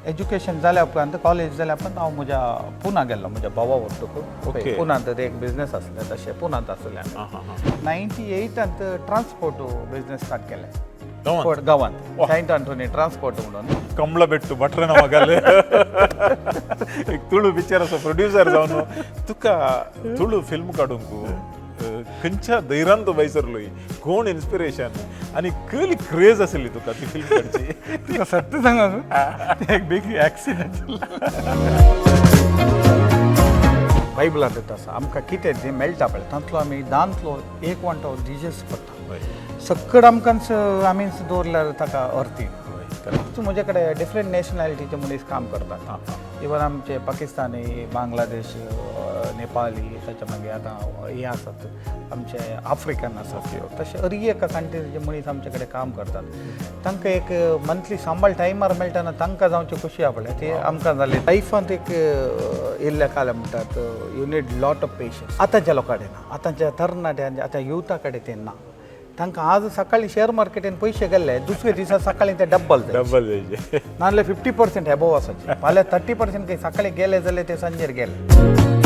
Education जाल्या उपरांत, college जाल्या उपरांत हांव म्हज्या पुना गेल्लो म्हज्या भावा वट्टूक. पुनांत ते एक बिझनेस आसले, तशें पुनांत आसले आमी. आं हां हां 98त ट्रान्सपोर्ट बिझनेस स्टार्ट केलें. गांवांत? गांवांत, सेंट अंटोनी ट्रान्सपोर्ट म्हणून. कमला बेट्टू भटरना मगाले एक तुळू पिक्चराचो प्रोड्युसर जावन तुका तुळू फिल्म काडूंक खंयच्या धैर्यान तूं भायर सरलोय? कोण इन्स्पिरेशन आनी कसली क्रेज आसली तुका ती फिल्म काडची? तुका सत्य सांगा, एक बीग एक्सिडंट. बायबलांत आसा, आमकां कितें तें मेळटा पळय, तांतलो आमी दांतलो एक वांटो दिजेच पडटा. सक्कड आमकांच आमीच दवरल्यार ताका अर्थी. तूं म्हजे कडेन डिफरंट नॅशनॅलिटीचे मनीस काम करतात. इवन आमचे पाकिस्तानी, बांगलादेश, नेपाळी, ताच्या मागीर आतां हे आसात आमचे, आफ्रिकन आसात. तशे हर एका कंट्रीचे मनीस आमचे कडेन काम करतात. तांकां एक मंथली सांबाळ टायमार मेळटा, तांकां जावची खुशी आपल्या ती आमकां जाली. लायफांत एक इल्ल्या काल म्हणटात, you need lot of patience. आतांच्या लोकां कडेन ना, आतांच्या तरणाट्यांच्या, आतां युथा कडेन तें ना. तांकां आज सकाळी शेअर मार्केटीन पयशे गेल्ले, दुसरे दिसा सकाळी ते डब्बल जाय. डबल जायचे. नाजाल्यार 50% एबोव आसाचे. फाल्यां 30% सकाळी गेले जाल्यार ते सांजेर गेले.